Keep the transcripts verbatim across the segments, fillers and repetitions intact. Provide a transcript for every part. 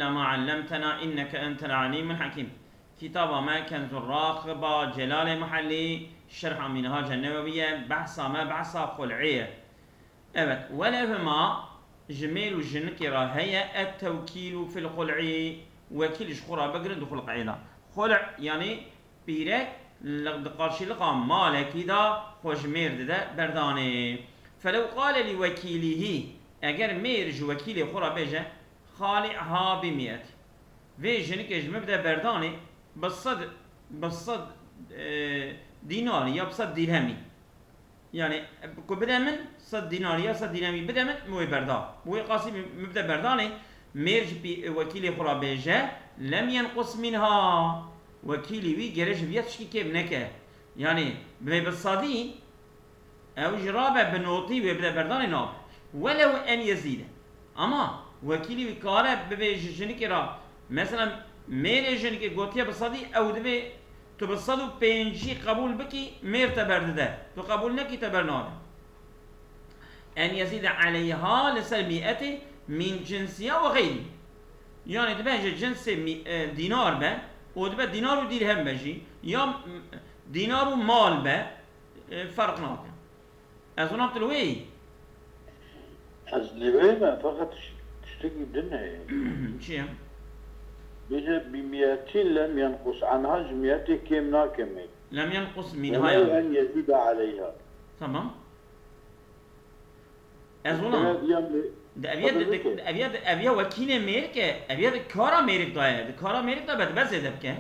إلا ما علمتنا إنك أنت العليم الحكيم. Kitaba me Kenzur Raxiba Celalê Muhellî, Şerha Mînhaca Newewî ye, behsa me behsa xul'ê ye. Evet, welehuma, ji mêr û jinikê re heye, et-tewkîlu fil xul'i, wekîl ji xwe re bigirin di xul'ê de. Xul', yanî pîrek li, di qarşîliqa malekî de xwe ji mêr dide berdanê. Felew qale li wekîlihî, eger mêr ji wekîlê xwe re bêje, "Xali'ha bi mi'et." Vê jinikê ji min bide berdanê bi sed, bi sed, e, dînarî ya bi sed dîrhemî. Yani, ku bide min sed dînarî ya sed dîrhemî bide min, min wê berda. Bi wê qasî min, min bide berdanê, mêr ji pî-, wekîlê xwe re bêje, "Lem yenqus minha." Wekîlî wî gere ji viya tişkî kêm neke. Yani, bê bi sedî, ew jî rabe bi notî wê bide berdanê nabe. Welew en yezîde. Ama wekîlî wî kare bibê ji jinikê re, mesela mêrê jinikê gotiye bi sedî, ew divê tu bi sed û pêncî qebûl bikî, mêr te berdide. Tu qebûl nekî, te bernade. En yezîde aleyha li ser mi'etê min cinsiha ve xeyrî. Yani dibe ji cinsê mi-, e, dînar be, û dibe dînar û dîrhem be jî, ya m-, dînar û mal be, e, ferq nake. Ez ona tu li wê yî. Ez li wê me, feqet tiş-, tiştekî din heye. Çi ye? Bêje bi miyetin lem yenqus anha, ji miyetê kêm nake mêr. Lem yenqus minha. Welew en yezîde aleyha. Tamam. Ez ona. Ev ya me-, De ev ya, de, de, ev ya, de, ev ya wekîlê mêrik e, ev ya de kara mêrik daye, de kara mêrik da be, de be zêde bike.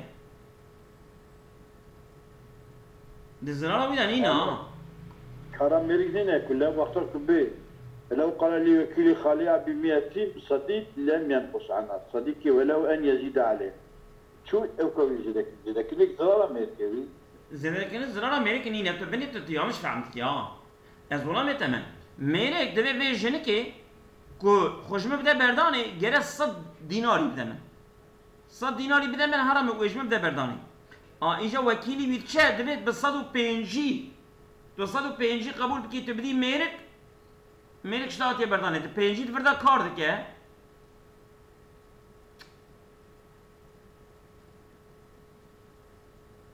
Di zirara wî de nîne ha. Kara mêrik nîne ku le wexta ku bê. Lew qala lî wekîlî xali'a bi miyetin bi sedî lem yenqus ana. Sedî ki welew en yezîde aleyh. Çû ew ka wî zêdekî-, zêdekinik zirara mêrikê wî. Zêdekinik zirara mêrikê nîne, tu binê tu, tu yanlış fehm dikî ha. Ez wela me temen. Mêrek divê vê jinikê ku xwe ji min bide berdanê, gere sed dînarî bide min. Sed dînarî bide min, hera min wê ji min bide berdanê. A, îja wekîlî wî diçe, divê bi sed û pêncî, tu sed û pêncî qebûl bikî, tu bidî mêrik, mêrik ji te hatiye berdanê. Tu pêncî di vir de kar dike.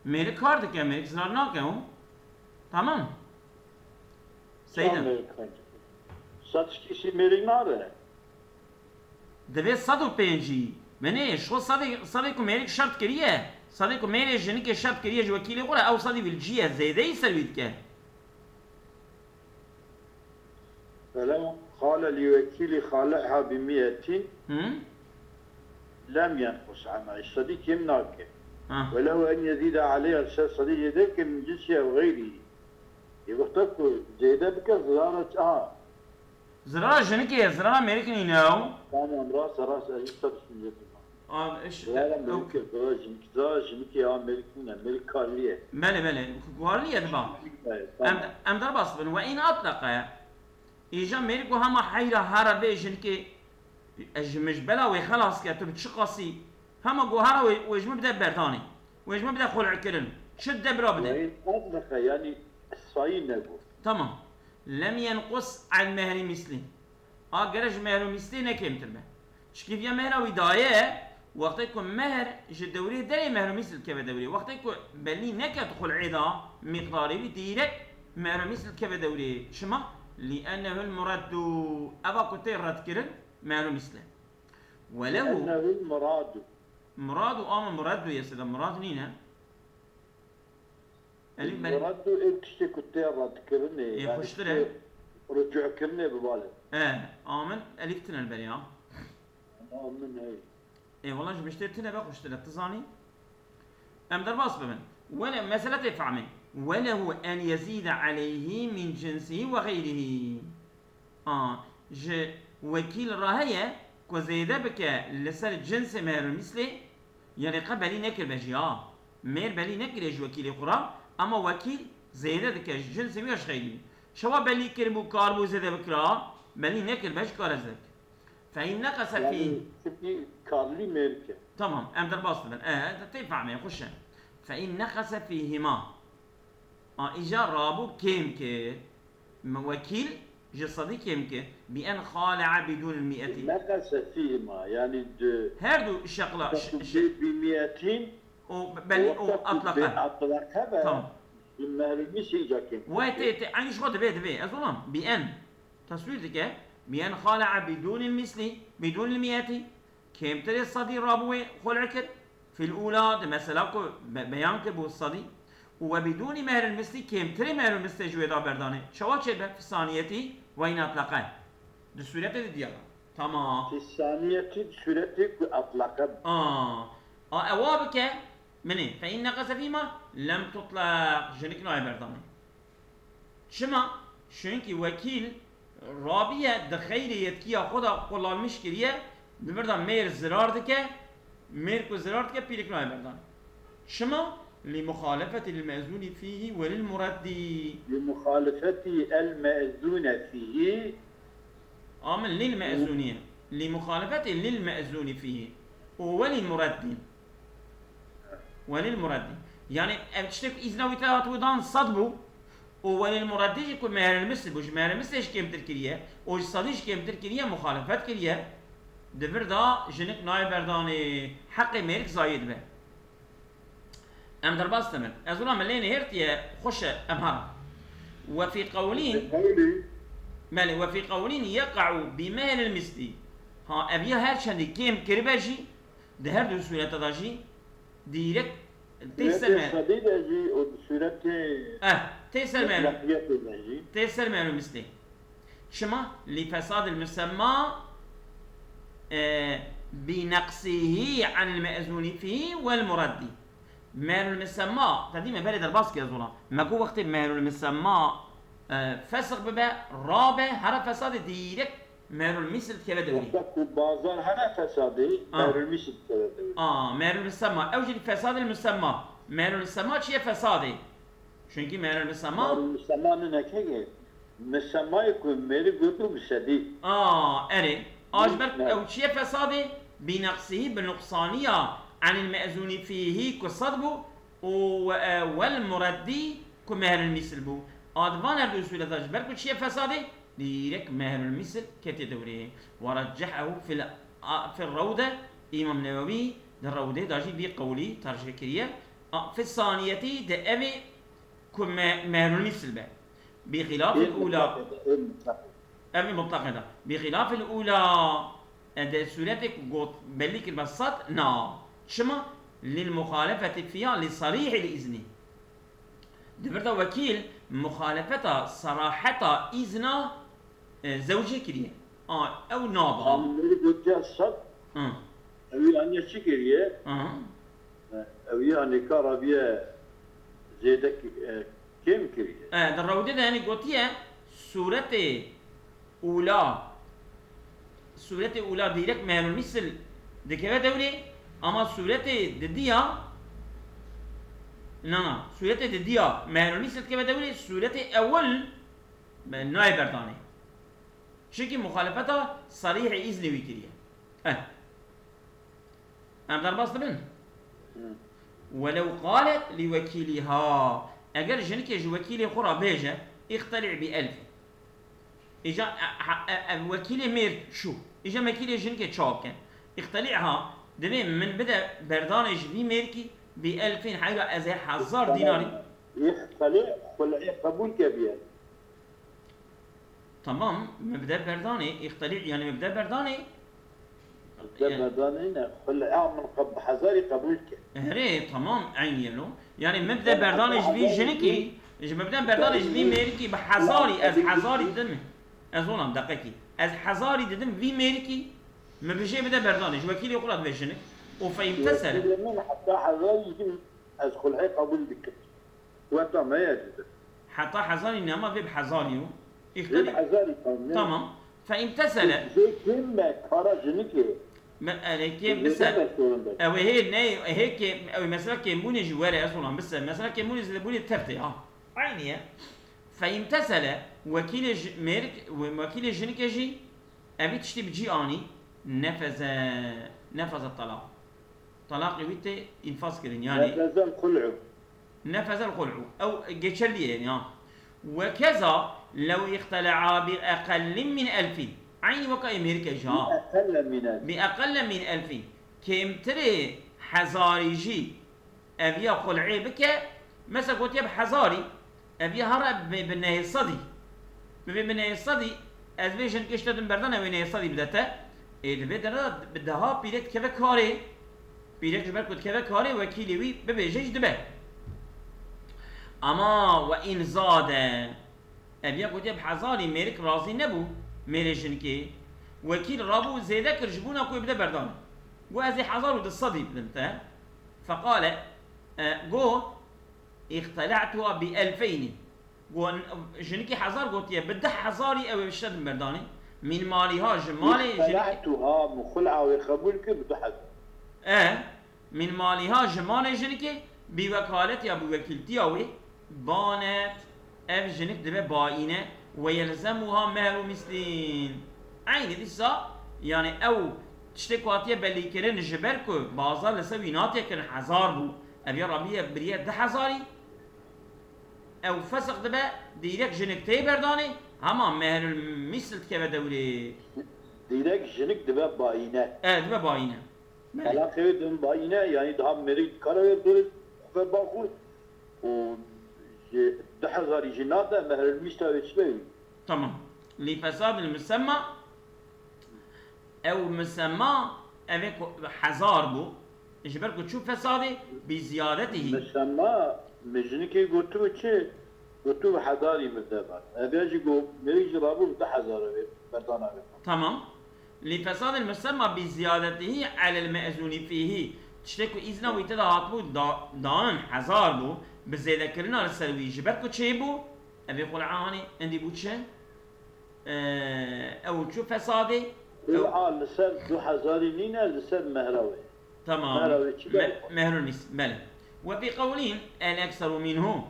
Mêrik kar dike, mêrik zirar nake o. Tamam. Seyda. Çawa mêrik kar dike? Sed tiştî mêrik nare. Divê sed û pêncî. Binê, şo sedê, sedê ku mêrik şert kiriye, sedê ku mêrê jinikê şert kiriye ji wekîlê xwe re, ew sedî wî li cî ye, zêdeyî ser wî dike. Felew qale lî wekîlî xali'ha bi miyetin Hı? lem yenqus anha. Sedî kêm nake. Ha. Welew en yezîde aleyha, ser sedî zêde ke min cinsiha ve xeyrî. Ê wexta ku zêde bike zirara çi? Aha. Zirara jinikê ye, zirara mêrik nîne ew. Tamam, rast e, rast e, ez jî ser düşünce. An, iş, Zirara e, mêrik e, zirara jinik, zirara jinikê ya mêrik nîne, mêrik karlî ye. Belê, belê, karlî ye diba. Mêrik e, Em, tamam. Em derbas bin. Ve in atleqe. Îja mêrik û hema heyra hera vê jinikê, e, ji mijbela wê xelas ke, tu bi çi qasî, hema ku hera wê, wê ji min bide berdanê. Wê ji min bide xul'kirin. Çi de bira bide. Ve in atleqe, yani sayî negot. Tamam. Lem yenqus an mehri mislî. A gere ji mehrû mîslê ne kêmtir be. Çikî viya mehra wî daye, wextê ku mehr ji dewrê derê mehrû mîsl keve dewrê. Wextê ku belî neke di xul'ê de mîqdarê wî dîrek mehrû mîsl keve dewrê. Çima? Li ennehul muraddu. Eva ku tê redkirin mehrû mîsl e. Welehu. Li ennehul muradu. Muradu ama muraddu yesede murad nîne. Elîf belî. Muraddu ev tiştê ku tê redkirinê, Ê, yani xweştir e. Tê rucûkirinê bi bal e. E, amin, elîf tine li berê ya. Amin, hey. Ê, wela ji miştê tine be xweştir e, tu zanî? Em derbas bibin. Wele, mesele tê fehmê. Welehu en yezîde aleyhî min cinsihî ve xeyrihî. A, ji wekîl re heye ku zêde bike li ser cinsê mehrûmîslê, yanî qe belî nekiribe jî ha. Mêr belî nekiriye ji wekîlê xwe re, ema wekîl zêde dike ji cinsê wî ya ji xeyrî wî. Çawa belî kiribû, karibû zêde bikira? Belî nekiribe, ji kare zêde bike. Fe in neqese fî. Yani, çünkü karlî mêrik e. Tamam, em derbas dibin. E, te tê fehmê, xweş e. Fe in neqese fîhîma. A, îcar rabû kêm kir. Me wekîl ji sedî kêm ke, bi en xale'a bidûnil mi'etî. Neqese fîhima, yanî di Her du şeqla ş- ş- bi mi'etîn û belî û wexta ku bi atlaqa. Atlaqa be Tamam. bi mehril misli îca kêm. Wê tê tê eynî ji xwe divê divê. Ez olam bi en. Teswîr dike. Bi en xale'a bidûnil mislî, bidûnil mi'etî. Kêmtirê sedî rabû wê xul'e kir. Fil ula, di mesela ku be- beyan kiribû sedî. Û we bidûnî mehril mislî, kêmtirê mehril mislê ji wê da berdanê. Çawa çêbe? Fi saniyetî we in atleqe. Di sûretê di diya. Tamam. Fi saniyetî di sûretê ku atleqe be. A. A ewa bike. Minê. Fe in neqese fîma lem tutleq. Jinik nayê berdanê. Çima? Çünkü wekîl rabiye di xeyrê yetkiya xwe de kullanmiş kiriye, di vir de mêr zirar dike, mêr ku zirar dike pîrik nayê berdan. Çima? Li muxalefetî lil me'zûnî fîhî we lil mureddî. Li muxalefetî el me'zûne fîhî. Amin lil me'zûnî ye. Li muxalefetî lil me'zûnî fîhî. Û we lil mureddî. Welil mureddî. Yani ev tiştek îzna wî te hatibû dan sed bû. Û welil mureddî jî ku mehril misl bû, ji mehril mislê jî kêmtir kiriye, û ji sedî jî kêmtir kiriye, muxalefet kiriye. Di vir de jinik nayê berdanê, heqê mêrik zayê dibe. Em derbas dibin. Ez wila min lê nihêrtiye, xweş e, em herin. Ve fî qewlîn, Qewlî belê, ve fî qewlîn yeqe'u bi mehril mislî. Ha, ev ya her çendî kêm kiribe jî, di her du sûreta de jî, dîrek tê ser Sûretê me. Sedî de jî û sûretê Eh, tê ser me. Mutlaqiyetê de jî. Tê ser mehrul mislê. Çima? Li fesadil musemma, e, bi neqsîhî anil me'zûnî fîhî wel mureddî. Mehrul musemma, te dî me berê derbas kir ez wila. Me ku wextê mehrul musemma, e, fesix bibe, rabe, here fesadê dîrek mehrul misl dikeve dewrê. Wexta ku bazar here fesadê, Ah. mehrul misl dikeve dewrê. A, mehrul musemma. Ew jî li fesadil musemma. Mehrul musemma çi ye fesadê? Çünkü mehrul musemma. Mehrul musemma ne neke ki? Musemmayê ku mêrik gotû bi sedî. A, erê. A ji ber Ne. Ew çi ye fesadê? Bi neqsîhî, bi nuqsaniya enil me'zûnî fîhî ku sed bû û we, e, wel mureddî ku mehrul misl bû. A di van her du sûreta ji ber ku çi ye fesadê? Dîrek mehrul misl ketiye dewrê. Ve reccehehu fil, a, fil Rewde, Îmam Newewî di Rewdê de jî vî qewlî tercih kiriye. A, fi saniyetî di evê ku me, mehrul misl be. Bi xilafil ula. Ev ê mutlaqê de. Bi xilafil ula, e, di sûretê ku got, belî kiribe sed, na. Çima? Lil muxalefeti fiya li sarîhil îznî. Di vir de wekîl muxalefeta seraheta îzna, e, zewcê kiriye. A, ew naba. Amilleri gotiya sed, Hı. ew aniye çi kiriye? Hı. Ew aniye ka rabiye zêde ki-, e, kêm kiriye. E, di Rewdê de yani gotiye sûretê ula, sûretê ula dîrek mehrul misl dikeve dewrê, ama sûretê didiya, na, na, sûretê didiya mehrul misl dikeve dewrê, sûretê ewil me nayê berdanê. Çünkü muxalefeta sarîhê îznê wî kiriye. Eh. Em derbas dibin? Welew qalet li wekîlîha. Eger jinikê ji wekîlê xwe re bêje, îxtelî bi elfî. Îca, e, e, e, wekîlê mêr çû. Îca wekîlê jinikê çawa bikin? Îxtelîha, divê min bide berdanê ji vî mêrkî bi elfîn heyra ez ê hezar dînarî. Îxtelî xul'ê qebûl ke bi elfîn. Tamam, mibde berdanê, îxtelî, yani mibde berdanê. Mibde berdanê ne, xul'a min qeb-, hezarî qebûl ke. Herê, tamam, eynî ye lo. Yani mibde berdanê ji vî jinikî, ji mibde berdanê ji vî mêrikî bi hezarî, ez hezarî didim. Ez olam deqekî. Ez hezarî didim vî mêrikî, mi bijê bide berdanê, ji wekîlê xwe re divê jinik. Û fe imtesele. Wekîlê min heta hezarî didim, ez xul'ê qebûl dikim. Weta me ye didim. Heta hezarî nema vê bi hezarî yo. Vê bi hezarî tamam. Tamam. Fe imtesele. Vê kêm me kara jinikê. Me, erê kêm bise. Ew hê ne, hê kêm, ew mesela kêmbûnê jî were ez olam bise. Mesela kêmbûnê zêdebûnê tevtê ha. Eynî ye. Fe imtesele, wekîlê ji-, mêrik, we-, wekîlê jinikê jî evî tiştî bi cî anî, nefeze, nefeze talaq. Talaqê wî tê înfaz kirin, yani. Nefezel xul'u. Nefezel xul'u. Ew geçerli ye, yani, ha. Ve keza Lew ixtele'a bi eqellin min elfin. Eynî weka ê mêrikê jî ha. Bi eqelle min elf. Bi eqelle min elfin. Kêmtirê hezarî jî ev ya xul'ê bike. Mesela gotiye bi hezarî. Ev ya hara bi, bi nehê sedî. Bi, bi nehê sedî. Ez vê jinkê ji te din berdana wê nehê sedî bide te. Ê, di vê derê de bi deha pîrek dikeve karê. Pîrek ji ber ku dikeve karê, wekîlê wî bibêje jî dibe. Ama we in zade. Ev ya gotiye bi hezarî, mêrik razî nebû, mêrê jinikê. Wekîl rabû zêde kir ji bona ku wê bide berdan. Got ez ê hezar û du sedî bidim te. Feqale, e, got, îxtela'tuha bi elfeynî. Got, jinikê hezar gotiye, bi du hezarî ew ê ji te din berdanê. Min malîha, ji malê jinikê. Îxtela'tuha, min xul'a wê qebûl kir bi du hezar. E, min malîha, ji malê jinikê, bi wekaletiha, bi wekîltiya wê, banet, ev jinik dibe baîne, we yelzemuha mehru mislin. Eynî dîsa, yani ew tiştê ku hatiye bellîkirin ji ber ku bazar li ser wî natiye kirin hezar bû, ev ya rabiye biriye du hezarî, ew fesix dibe, dîrek jinik tê berdanê, hema mehrul misl dikeve dewrê. Dîrek jinik dibe baîne. E, dibe baîne. Belê. Talaqê wê din baîne, yanî daha mêrik kara wê dûr xwe baxûr û ji du hezarî jî nade, mehrul mîsta wê çi be wî? Tamam. Li fesadil musemma, ew musemma, ev ê ku hezar bû, ji ber ku çû fesadê, bi ziyadetihî. Musemma, min jinikê gotibû çi? Gotibû hezarî min de ber. Ev ya jî got, mêrik jî rabû bi du hezar wê, berdana wê. Tamam. Li fesadil musemma bi ziyadetihî alel me'zûnî fîhî. Tiştê ku îzna wî te de hatibû da-, dan hezar bû, bi zêdekirina li ser wî ji ber ku çêbû, ev ê xul'a hanî endî bû çi? Ee, ew çû fesadê. Ew Xul'a li ser du hezarî nîne, li ser mehra wê. Tamam. Mehra wê çi Me-, be? Mehrul mis, belê. Ve fî qewlîn el ekseru minhu.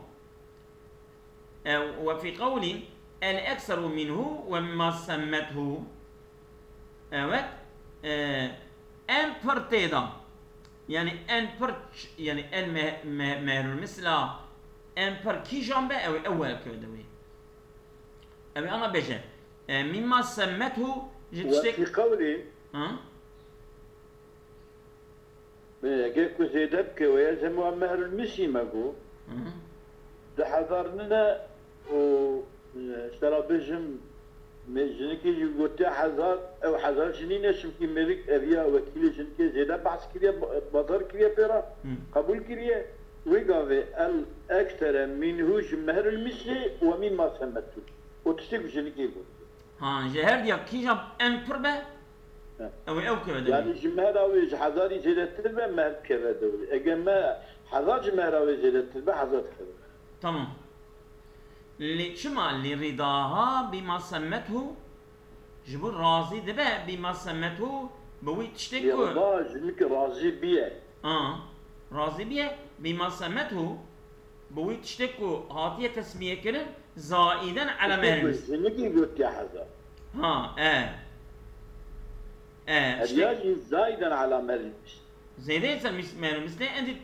E, ve fî qewlîn el ekseru minhu ve mimma semmethu. Evet. E, en pir tê de. Yani en pir ç-, yani en me-, me-, mehrul misla en pir kîjan be ew, ew weke de wê. Ew ana bêje. E, mimma semmethu ji Ve tiştek fî qewlîn. Ha? Bê, eger ku zêde bike, we yelzemu mehrul misî me got. Hı hı. Du hezar nine û, e, işte ra bêjim, me jinikê jî gotiye hezar, ew hezar jî nîne, çimkî mêrik eviya wekîlê jinikê zêde behs kiriye, ba-, bazar kiriye pê re, Hı. qebûl kiriye. Wê gavê el eksere minhu ji mehrul misî ve mimma semmethu. O tiştê ku jinikê gotiye. Ha, ji her diya kîjan en pir be, He. ew ê ew keve dewrê. Yani ji mehra wê ji hezarî zêdetir be, mehr keve dewrê. Eger me hezar ji mehra wê zêdetir be, hezar dikeve. Tamam. Li çima li ridaha bima semmethu, ji bo razî dibe bima semmethu, bi wî tiştê Li ku rida jinik razî biye. A, razî biye bima semmethu, bi wî tiştê ku hatiye tesmiye kirin, zaîden ala Wekî mehrul ku mis. Jinikî gotiye hezar. Ha, e. E, Ev işte ya jî zaîden ala mehrul mis. Zêde ser mis-, mehrul mis ne, endî,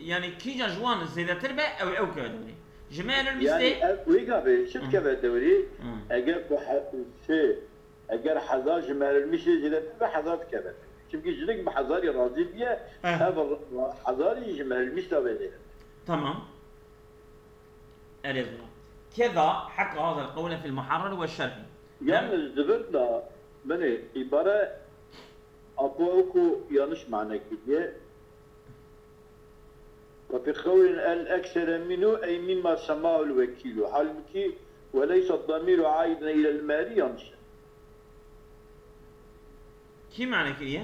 yani kîjan ji wan zêdetir be, ew, ew keve dewrê. Ji mehrul mis Yani de ev wê gavê çi Hmm. dikeve dewrê? Hmm. Eger ku he-, şey, Eger hezar ji mehrul misê zêdetir be, hezar dikeve. Çimkî jinik bi hezarî razî biye, Eh. ev hezarî ji mehrul mîsta wê zêdetir. Tamam. Erê zora. Keza hekka hazel qewle fil muharrar ve şerhi. Yalnız di vir de binê îbare apo ew ku yanlış mane kiriye. وفي قول الأكثر منه أي مما سماه الوكيل، halbuki وليس الضمير عائدا إلى المهر yanlış e. Kî mane kiriye?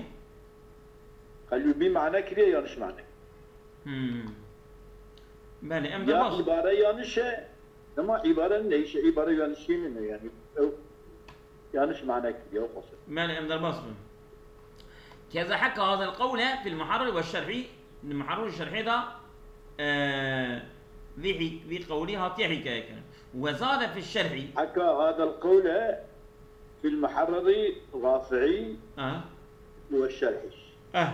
Qelûbî mane kiriye, yanlış mane. Hmm. Belê, em Ya derbas. îbare yanlış e, ama îbare neyse, îbare yanlış değil mi yani? Ew Yanlış mane kiriye, o qasir. Belê, em derbas bin. Keza hekka hazel qewle fil muharrar ve şerhi, di muharrar û şerhê de, e, vî hî-, vî qewlî hatiye hîkaye kirin. Ve zade fil şerhi. Hekka hazel qewle fil muharrari rafi'i Ah. ve şerhi. Eh.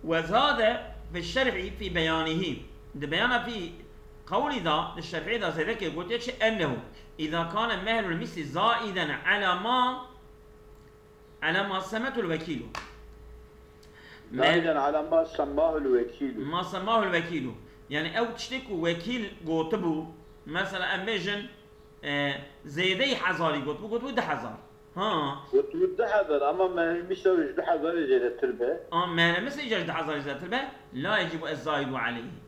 Ve zade fi şerhi fi beyanihî. Di beyana fî, Qewlî da, di şerhê de zêdekê gotiye çi? Ennehu, îza kane mehrul mîslî zaîden ala ma, ala ma semmetul wekîlu. Zaîden ala ma semmahul wekîlu. Ma semmahul wekîlu. Yani ew tiştê ku wekîl gotibû, mesela em bêjin, e, zêdeyî hezarî gotibû, gotibû du hezar. Ha. Gotibû du hezar, ama mehrul mîsla wê ji du hezarê zêdetir be. Ama mehrul mîsla ji du hezarê zêdetir be, la yecîbu ez zaidu aleyhî.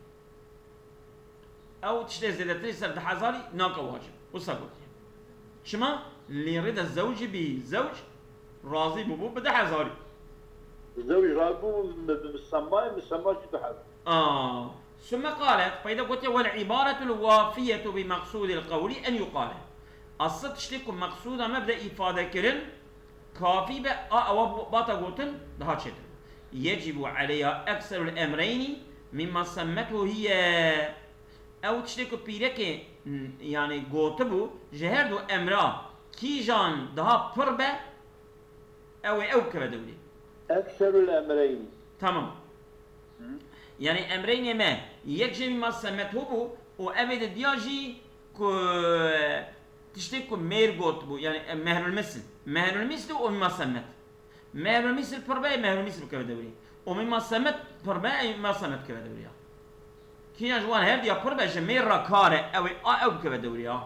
Ew tiştê zêdetirî ser du hezarî nake wacib. Wisa gotiye. Çima? Li rida zewcî bî, zewc razî bûbû bi du hezarî. Zewc razî bû bi, bi, bi semmayê, bi semma jî du hezar. A. Sümme qalet, peyda gotiye, "Wel ibaretul wafiyetu bi meqsudil qewli en yuqale." Asıl tiştê ku meqsûda me bide îfade kirin, kafî be, a ewa bata gotin, daha çêtir. Yecibu aleyha ekserul emreyni mimma semmethu hiye. Ew tiştê ku pîrekê, n-, yani gotibû, ji her du emra kîjan daha pir be, ew ê ew bikeve dewrê. Ekserul emreyni. Tamam. Hı. Yani emreynê me, yek jê mîma semmet hû bû û ev ê di diya jî ku tiştê ku mêr gotibû, yani, e, mehrul misl. Mehrul misl û mîma semmet. Mehrul misl pir be, mehrul misl bikeve dewrê. Û mîma semmet pir be, mîma semmet bikeve dewrê ya. Kîjan ji wan her diya pir be, ji mêr re kar e, ew ê a ew bikeve dewrê ya.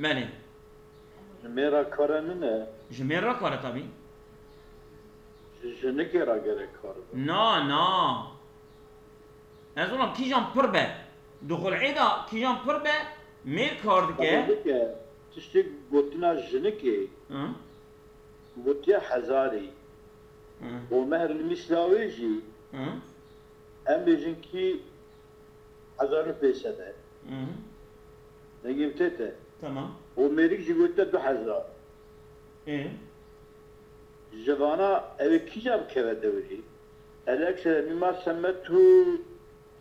Belê. Ji mêr re kar e nine? Ji mêr re kar e tabî. Ji jinikê re gerek kar be. Na, na. Ez olam kîjan pir be. Di xul'ê de kîjan pir be, mêr kar dike. Kar dike. Tiştê gotina jinikê. Hı. Gotiye hezarî. Hı. Û mehrul mîsla wê jî. Hı. Em bêjin kî hezar û pênc sed e. Hı hı. Dengê min tê te. Tamam. Û mêrik jî gote du hezar. Ê? Ji vana ew ê kîja bikeve dewrî? El eksere mîma semmetû,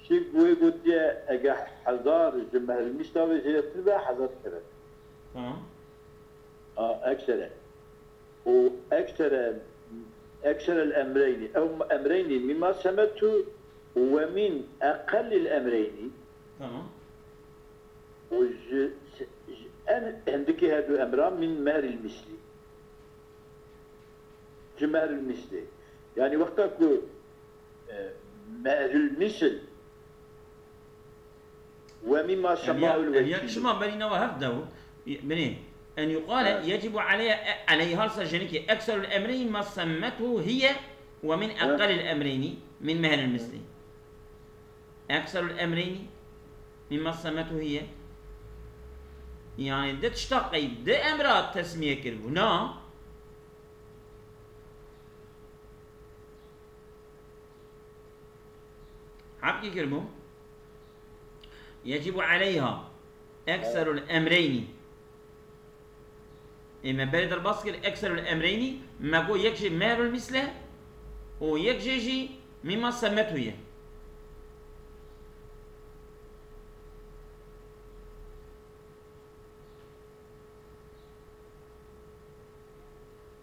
şî wê gotiye, eger hezar ji mehrul mîsla wê zêdetir be, hezar dikeve. Tamam. A, eksere. Û eksere, ekserel emreynî. Ew emreynî mîma semetû û we mîn eqellil emreynî. Tamam. Û ji, ji en hindikî her du emra mîn mehril mislî. Ji mehril mislî. Yani wexta ku, e, mehril misl Wemî ma Yani ya, semaul yani ya wekîl. Çima berî nava hev dew, binê. En yuqale Ha. yecibu aleyha, e, aleyha sa jenikê ekserul emreyni ma semmethu hiye ve min Ha. eqalil emreyni min mehril misli. Ekserul emreyni min ma semmethu hiye. Yani de tişta qeyb, de emra tesmiye kiribû. Na? Hebkî kiribû. Yecibu aleyha ekserul emreyni. Ê me berê derbas kir ekserul emreyni, me got yek jê mehrul misle û yek jê jî mîma semmetû ye.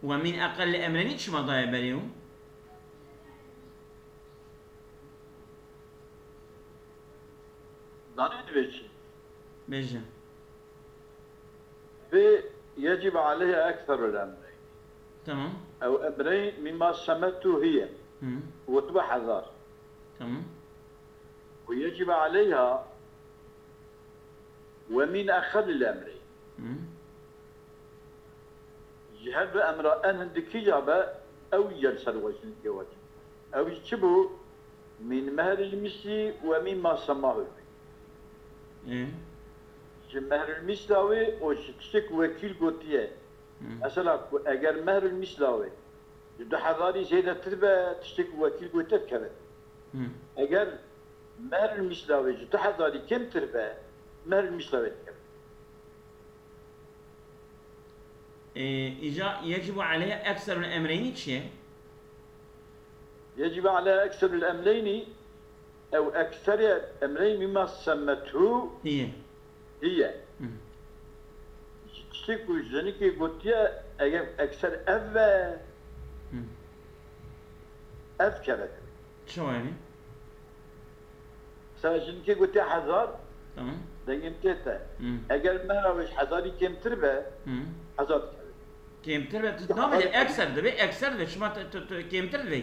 Ve min eqelli emreyni çima daye berê û? Zanî divê çi? Bêje. Vê yecib aleyha ekserul emreyn. Tamam. Ew emreyn mîma semetû hiye. Hı. Wetbe hezar. Tamam. Û yecib aleyha Ve min eqellil emreyn. Hı. Ji her du emra en hindikî ca be, ew ya li ser we jinikê wecib. Ew jî çi bû? Min mehril misli ve min ma semahu. Ê. Ji mehril misla wê û ji tiştê ku wekîl gotiye. Hı. Mesela ku eger mehril misla wê ji du hezarî zêdetir be, tiştê ku wekîl gotiye dikeve. Hı. Eger mehril misla wê ji du hezarî kêmtir be, mehril misla wê dikeve. Ê, îca yecibu aleyha ekserul emreynî çi ye? Yecibu aleyha ekserul emreynî, ew ekserê emreyn mîma semmethu Hiye. hiye. Hı. Ji tiştê ku jinikê gotiye, eger ekser ev be, Hı. ev keve. Çawa yani? Te jinikê gotiye hezar, Tamam. dengê min tê te. Hı. Eger mehra wê ji hezarî kêmtir be, Hı. hezar dikeve. Kêmtir be, tu Hezar nabêje dikeve. ekser dibe, ekser dibe, şima tu, tu, tu, kêmtir dibe.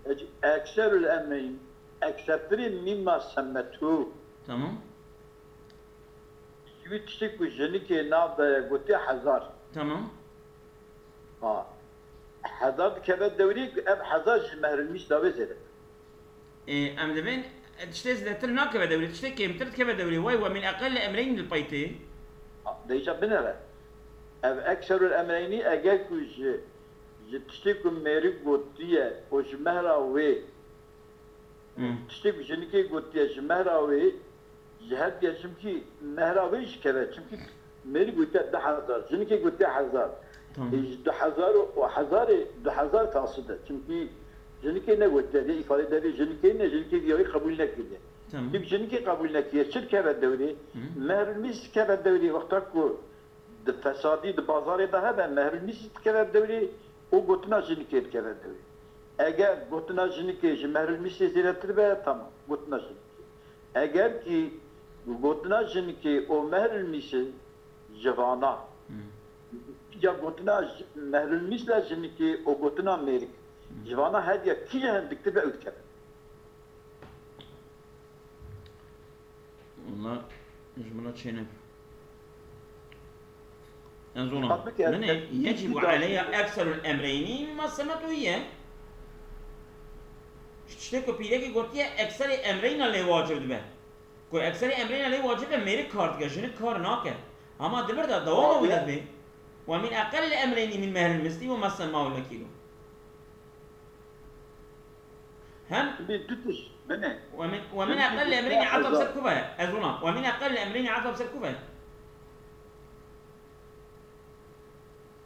Ec-, ekserul emreyn, eksertirê mîma semmetû. Tamam. Ji wî tiştê ku jinikê nav daye gotiye hezar. Tamam. Ha. Hezar dikeve dewrê, ev hezar ji mehrulmîs davê zêde. Ê, em dibên, e, tiştê zêdetir nakeve dewrê, tiştê kêmtir dikeve dewrê. Way we min eqel li emreyn li pey tê. Ha, dêja binere. Ev ekserul emreynî eger ku ji, ji tiştê ku mêrik gotiye û ji mehra wê Hmm. Tiştê ku jinikê gotiye ji mehra wê, ji her diya çimkî mehra wê jî keve. Çimkî mêrî gotiye du hezar, jinikê gotiye hezar. Tamam. Ê, ji du hezar û hezarê du hezar fasil e. Çimkî jinikê negotiye, vê îfade devê jinikê ne, jinikê vîya wî qebûl nekiriye. Tamam. Çimkî jinikê qebûl nekiriye, çi dikeve dewrê? Hı. Mehrulmîs dikeve dewrê wexta ku di fesadî di bazarê de hebe, mehrulmîs dikeve dewrê û gotina jinikê dikeve dewrê. Eger gotina jinikê ji mehrulmîsê zêdetir be, tamam, gotina jinikê. Eger kî gotina jinikê û mehrulmîsê ji vana, Hmm. ya gotina ji-, mehrulmîs le jinikê û gotina mêrik, Hmm. ji vana her ya kîje hindiktir be, ew dikeve. Wala ji min re çêne. Ez ona. Dikkat bike, Min ê, ez yecibu ciddi aleyha ders ekserul emreyni mimma semetu hiye. Ji tiştê ku pîrekî gotiye ekserê emreyna lê wacib dibe. Ku ekserê emreyna lê wacib e, mêrik kar dike, jinik kar nake. Ama di vir de dewama wî de dibê. Ve min eqelil emreyni min mehril mislî ve mesel ma'ul vekîlu. Hem Bi du tişt, binê. Ve min, ve min Çünkü eqel emreyni ata bi ser kuve. Ez ona. Ve min eqel emreyni ata bi ser kuve.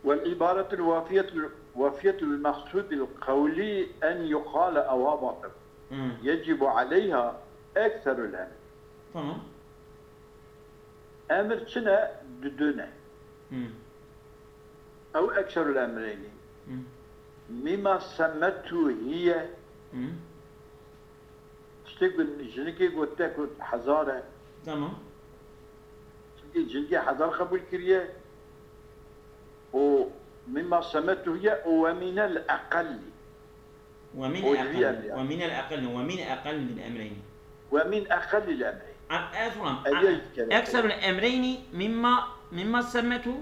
والعبارة الوافية، وافية المقصود القولي أن يقال أو باطل. Hmm. يجب عليها أكثر الأمر. Tamam. Emir çi ne? Dudune. Hmm. Ew ekserul emreyni. Hmm. Mima semmetu hiye. Hmm. Tiştê ku jinikê gote ku hezar e. Tamam. Çimkî jinikê hezar qebûl kiriye. Û mima semmetu hiye û ve minel eqelli. Ve min O ji vî eqel, emrê. ve min el eqel, ve min eqel min emreyni. Ve min eqellil emreyni. A-, ez ulan, Ev a-, yek kere ekserul emreyni mimma, mimma semmetu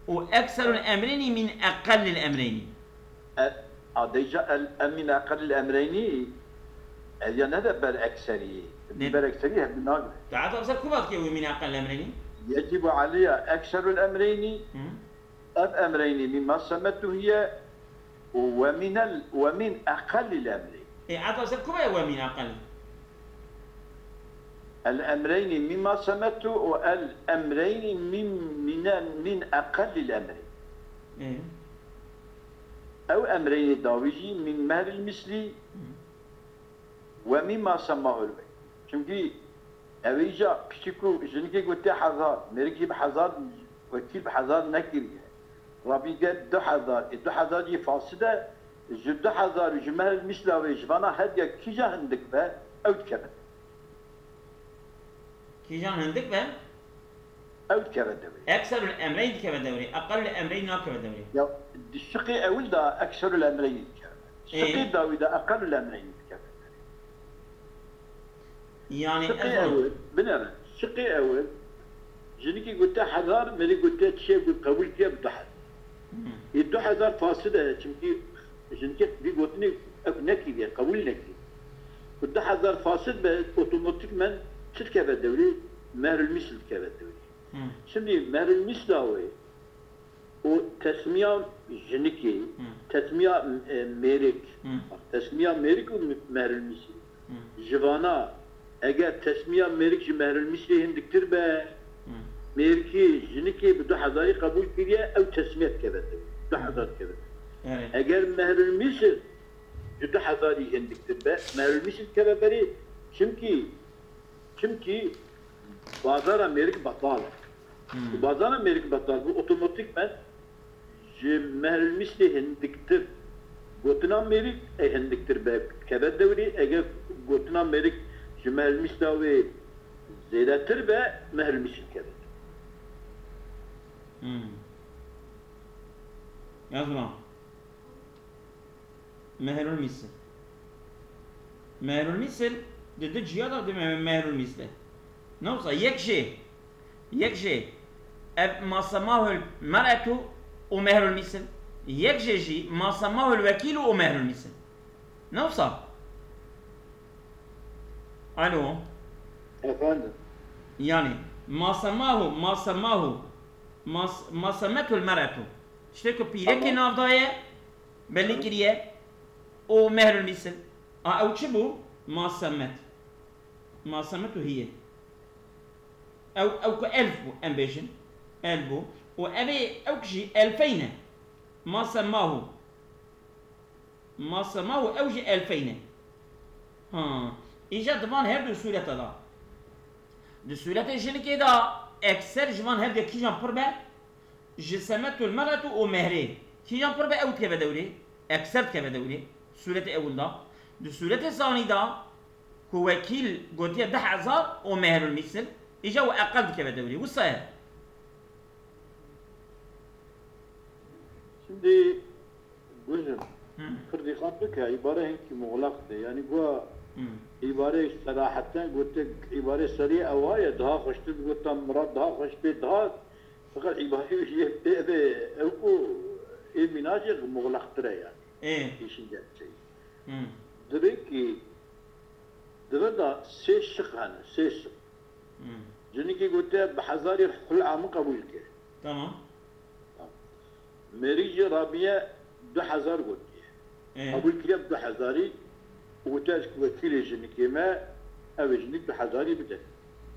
û ekserul emreyni min eqellil emreyni. E, a, dêja el, em min eqellil emreyni, ev ya ne de ber ekserî. Ne? Ber ekserî hevdî nagire. Te ata ser ku vat ke ve min eqellil emreyni? Yecibu aleyha ekserul emreyni. Hı. Ev emreynî mîma semetu hiye û we mînel, we mîn eqellîl emreyn. Ê, ata ser ku ve we mîn eqel? El emreynî mîma semetu û el emreynî mîn, mîne, mîn eqellîl emreyn. Ê. Ew emreynî dawî jî mîn mehril mislî. Hı. Ve mîma semma ulve. Çimkî ew îca piştî ku jinikê gotiye hezar, mêrikî bi hezar, wekîl bi hezar nekiriye. Rabî get du hezar, ê du hezar jî fasid e, ji du hezar û ji mehril misla wê ji vana hediya kîja hindik be, ew dikeve. Kîjan hindik be? Ew dikeve dewrê. Ekserul emreyn dikeve dewrê. Eqellul emreyn nakeve dewrê. Ya, di şiqê ewil de ekserul emreyn dikeve. Ê? Şiqê dawî de eqellul emreyn dikeve. Yani Şiqê ez ewil, binere. Şiqê ewil, jinikî gote hezar, mêrî gote çiye ku qebûl kiriye bi du hezar. Hmm. Ê du hezar fasid e, çimkî jinikê vî gotinê ew nekiriye, qebûl nekiriye. Ku du hezar fasid be, otomatîkmen çi dikeve dewrê? Mehrul misl dikeve dewrê. Hmm. Şimdi mehrul misla wê û tesmiya jinikê, Hmm. tesmiya, e, mêrik, Hmm. tesmiya mêrik û mehrul misl. Hmm. Ji vana, eger tesmiya mêrik ji mehril mislê hindiktir be, Hmm. mêrikê jinikê bi du hezarî qebûl kiriye, ew tesmiya dikeve dewrê. Du hezar dikeve. Evet. Eger mehril misl ji du hezarî hindiktir be, mehril misl dikeve berê, çimkî, çimkî bazara mêrik betal e. Hmm. Ku bazara mêrik betal bû, otomatîkmen ji mehril mislê hindiktir gotin Gotina mêrik ê hindiktir be keve dewrê, eger gotina mêrik ji mehril mîsla wê zêdetir be, mehril mîsl keve. Hmm. Yazma. Mehrul mîsl. Mehrul mîsl di du ciya de di me-, mehrul mîsl e. Ne wisa yek jê, yek jê ev masemahul mer'etu û mehrul mîsl, yek jê jî masemahul wekîlu û mehrul mîsl. Ne wisa? Alo. Efendim? Yani, masemahu, masemahu, mas-, masemetul mer'etu. Tiştê ku pîrekê Tamam. navdaye, belli Hı. kiriye, û mehrul mîsl. A, ew çi bû? Masemet. Masemetu hiye. Ew, ew ku elf bû, em bêjin. Elf bû. Û ev ê, ew jî elfeyn e. Masemahu. Masemahu ew jî elfeyn e. Ha. Îja di van her du sûrete de. Di sûretê jinikê de ekser ji van her du kîjan pir be? Ji semetul mer'etu û mehrê. Kîjan pir be ew dikeve dewrê. Ekser dikeve dewrê. Sûretê ewil de. Di sûretê sanî de ku wekîl gotiye du hezar û mehrul mîsl. Îja û eqel dikeve dewrê. Wisa ye. Şimdi Gujim, Hı. pir dîqat bike, îbare hinkî muxlaq de. Yanî gua Hı. îbare seraheten gote, îbare serî ew aye, daha xweştir bi gotan Mirat, daha xweş bê, daha feqet îbare wî yê pê be, ew ku ê mînacê muxlaqtir e yani. Ê. Îşin gerçeği. Hı. Dibe ki, dibe da sê şiq hene, sê şiq. Hmm. Jinikê gotiye bi hezarî xul'a min qebûl ke. Tamam. Mêrik jî Rabiye du hezar gotiye. Ee? Qebûl kiriye bi du hezarî û gotiye ez wekîlê jinikê me, ev ê jinik du hezarî bide.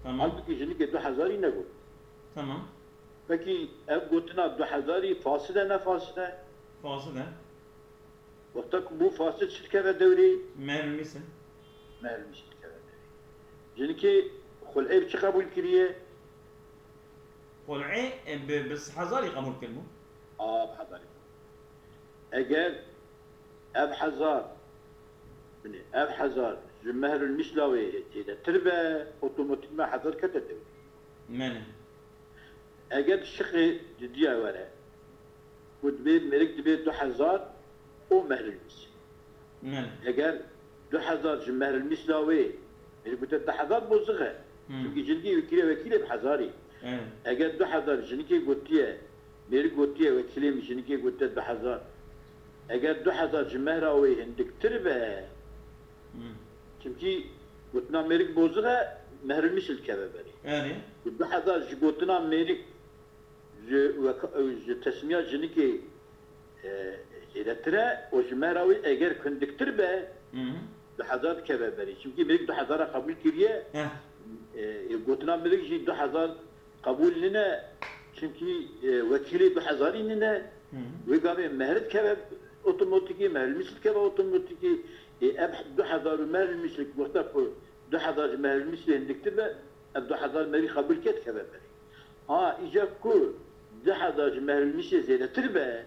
Tamam. Halbukî jinikê du hezarî negot. Tamam. Pekî ev gotina du hezarî fasid e ne fasid e? Fasid e. Wexta ku bû fasid çi dikeve dewrê? Mehrul mîsl. Mehrul mîsl dikeve dewrê. Jinikê xul'ê bi çi qebûl kiriye? Xul'ê, e, bi, bi hezarî qebûl kiribû. A, bi hezarî. Eger ev hezar, binê, ev hezar ji mehrul mîsla wê zêdetir be, otomatîkman hezar kete dewrê. Mene. Eger şiqê didiya were, ku dibê mêrik dibê du hezar û mehril mîsl. Mele. Eger du hezar ji mehril mîsla wê, mêrik gote du hezar bozix e. Hmm. Çimkî jinikê wekîlê wekîlê bi hezarî. Evet. Eger du hezar jinikê gotiye, mêrik gotiye wekîlê min jinikê gote du hezar. Eger du hezar ji mehra wê hindiktir be, Hmm. Çimkî gotina mêrik bozix e, mehril mîsl dikeve berê. Erê. Ji du hezar ji gotina mêrik ji weka-, ji tesmiya jinikê, e, zêdetir e û ji mehra wê eger hindiktir be, Hı hı. du hezar dikeve berê. Çimkî mêrik du hezara qebûl kiriye, Heh. e, e, gotina mêrik jî du hezar qebûl nîne, çimkî, e, wekîlê du hezarî nîne, Hı hı. wê gavê mehr dikeve otomatîkî, mehril mîsl dikeve otomatîkî, e, ev du hezar û mehril mîsl wexta ku du hezar ji mehril mîslê hindiktir be, ev du hezar merî qebûl ke dikeve berê. Ha, îca ku du hezar ji mehril mîslê zêdetir be,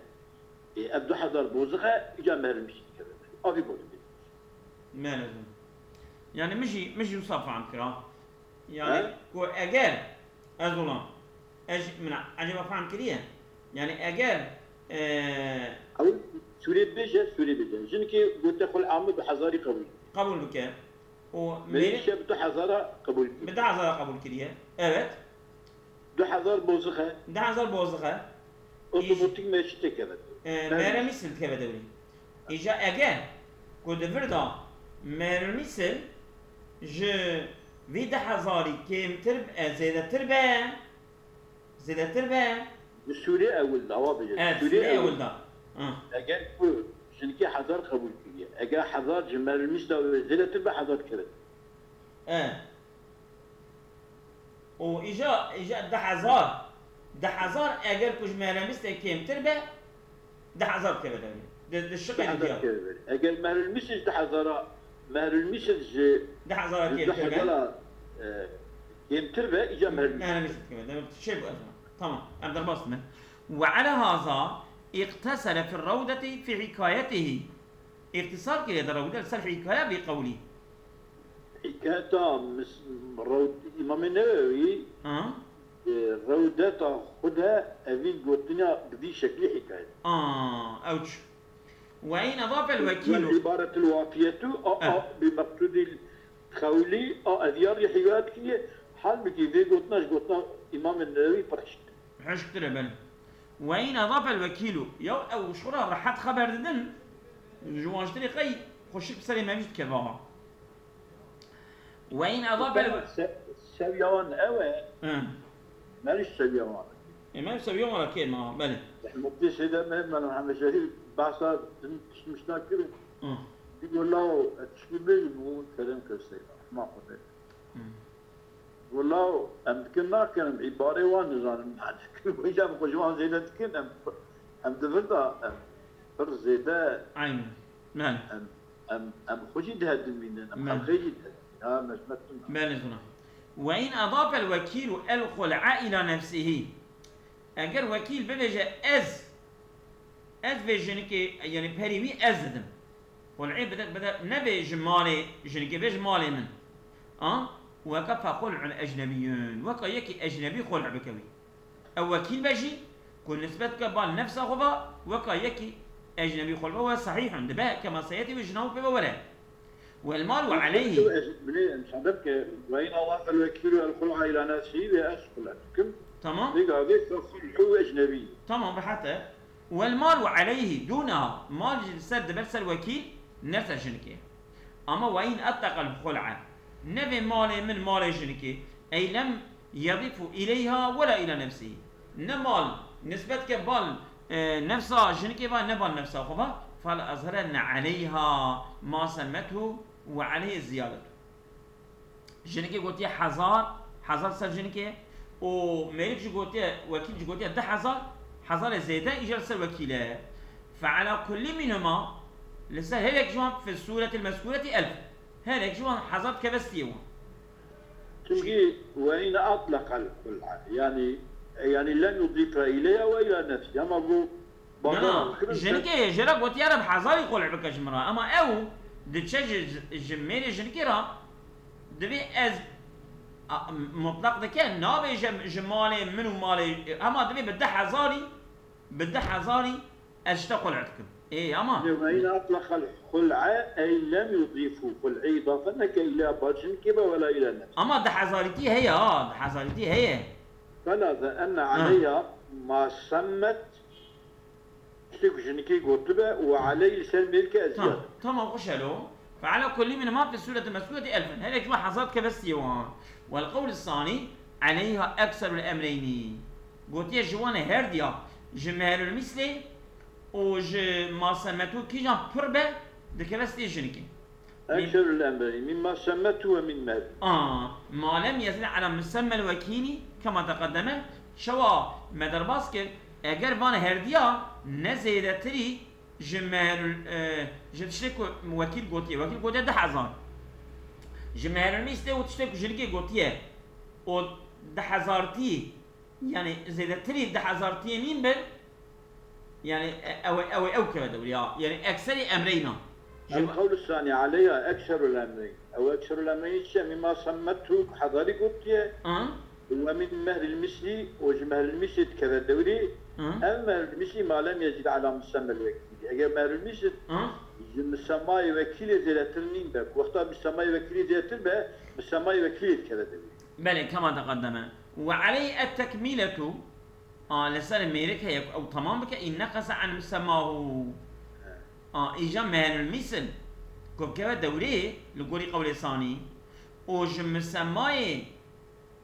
e, ev du hezar bozix e, îca mehril mîsl dikeve berê. Avî borî bê. Mele. Yani min jî, min jî wisa fehm kira. Yani He? ku eger ez olam, ez jî, min eceba fehm kiriye? Yani eger, e, Ew sûrê bêje, sûrê bêje. Jinikê gote xul amî bi hezarî qebûl. Qebûl bike. Û Mêrî mêrî şe bi du hezara qebûl kir. Bi du hezara qebûl kiriye. Evet. Du hezar bozix e. Du hezar bozix e. Otomatik me çi têkeve? E, Mehril mîsl. Mehril mîsl dikeve dewrê. Îja eger ku di vir de mehril mîsl ji vî du hezarî kêmtir, e, zêdetir be, zêdetir be. Di sûrê ewil de, awa bêje. Evet, sûrê ewil de. Hı. Eger ku jinikê hezar qebûl kiriye, eger hezar ji mehril mîsla wê zêdetir be, hezar dikeve. E. Û îja, îja du hezar, du hezar eger ku ji mehril mîslê kêmtir be, du hezar dikeve dewrê. Di, di şiqê Du hezar didiya. dikeve dewrê. Eger mehril mîsl ji du hezara, mehril mîsl ji Du hezara ji du kêmtir be. hezara, e, kêmtir be, îca mehril mîsl. Mehril mîsl dikeve. Demek şey bu efendim. Tamam. Em derbas dibin. Ve ala haza iqtesere fi rewdeti fi hikayetihi. Îxtîsar kiriye de rewde li ser hîkaya vê qewlî. Hîkayeta mis- rewd- Îmamê Newewî Ha? e, rewdeta xwe de evîn gotina bi vî şeklî hîkayet. Aa, ew çi? Ve in edafe el-wekîlu. Îbaretil wafiyetu a, Eh. a bi meqsudî qewlî a evyar rî hîwayet kiriye. Halbikî vê gotina ji gotina Îmamê Newewî pir hişk. Hişktir e, belê. Ve in edafe el-wekîlu. Ya ew ji xwe re rehet xeber didin. Ji wan ji tirê qey xweşik bi serê me jî dikeve ha. Ve in edafe el- Se- Seviya wan ew e. Hı. Meriş seviya wan. Ê me seviya wan kêm ha, belê. Rehmetli Seyda Mehmet Mehmet Şehîd bahsa din pişmişna kirin. Hı. Digo lawo, tişkî bêjim û kerem kir Seyda. Ma xwe de. Hı. Wela em dikin nakin, em îbarê wan nizanin. Wêca em xwe ji wan zêde dikin, em, em di vir de em pir zêde Aynen. Belê. em, em, em xwe jî dihedimînin, em Me. xelqê jî dihedimînin. Ha, mehmet tuna. Belê tuna. Ve in edafe el-wekîlu el-xul'a ila nefsihî. Eger wekîl bibêje ez, ez vê jinikê, yani perî wî ez didim. Xul'ê bide, bide, nevê ji malê jinikê, vê ji malê min. A, weke fexul'un ecnebiyyun. Weka yekî ecnebî xul' bike wî. Ew wekîl be jî, ku nisbet ke bal nefsa xwe ve, weka yekî ecnebî xul' be, we sehîhun dibe, kema seyetî wê ji nav pê ve were. Wel malu aleyhî. Bilê, em sabit ke, ve in edafe el-wekîlu el-xul'a ila nefsihî ve ez xul' dikim. Tamam. Vê gavê fexul'u ecnebî. Tamam, rehet e. Wel malu aleyhî dûneha. Mal jî li ser dibe li ser wekîl, ne li ser jinikê. Ama ve in etleqel xul'a. Nevê malê min malê jinikê. Ey lem yedifu ileyha wela ila nefsihî. Ne mal nisbet ke bal, e, nefsa jinikê ve, ne bal nefsa xwe ve. Fel ezherenne aleyha ma semmethu ve aleyhi ziyadetu. Jinikê gotiye hezar, hezar ser jinikê û mêrik jî gotiye, wekîl jî gotiye du hezar, hezarê zêde îcar ser wekîl e. Fe ala kullî minhuma, li ser herek ji wan fi sûretil mezkûretî elf. Herek ji wan hezar dikeve stiyê wan. Çimkî ve in etleqel xul'a. Yani, yani lem yudîfe ileyha ve ila nefsihî. Ama bu Na, na, jinikê jê re gotiye re bi hezarî xul' bike ji min re. Ama ew diçe ji, ji mêrê jinikê re divê ez a, mutlaq dike, nabêje ji malê min û malê, ama divê bi du hezarî, bi du hezarî ez ji te xul' dikim. Ê, ama. Ve in etleqel xul'a ey lem yudîfu xul'î îdafe neke ila bal jinikê ve wela ila nefsihî. Ama du hezarîtî heye ha, du hezarîtî heye. Fela ve enne aleyha ma semmet Tiştê ku jinikê gotibe û aleyh li ser mêrke ez Tamam, ziyade. Tamam, xweş helo. Fe ala kullî minhuma fi sûreti mezkûreti elfen. Herek ji wan hezar dikeve stiyê wan. Wel qewlü sani aleyha ekserul emreyni. Gotiye ji wan her diya ji mehrul mislê û ji masemetû kîjan pir be dikeve stiyê jinikê. Ekserul emreyni, min masemetû ve min mehr. A, ma lem yezid ala musemel wekîlî kema teqedeme, çawa me derbas kir, eger van herdiya ne zêdetirî ji mehrul, e, ji tiştê ku wekîl gotiye, wekîl gotiye du hezar. Ji mehrul mîstê û tiştê ku jinikê gotiye, o du hezartî, yani zêdetirî du hezartiyê nîn bir, yani, e, ew, ew, ew keve dewrî ya. Yani ekserî emreyna. Ji El qewlu sani aleyha ekserul emreyn. Ew ekserul emreyn çi? Mîma semmetû hezarî gotiye. Hı? Ve min mehril misli, o ji mehril misli dikeve dewrî. Hı? Ev mehril misli ma lem yezid ala musemel wekîlî. Eger mehril misl Hı? ji misemayê wekîlê zêdetir nîn be. Wexta misemayê wekîlê zêdetir be, misemayê wekîlê dikeve dewrî. Belê, kema teqedeme. Ve aleyh et tekmîletu, a, li ser mêrik heye ku ew temam bike, in neqese an misemahu. A, îja mehrul misl, ku bikeve dewrê, li gorî qewlê sanî, û ji misemayê,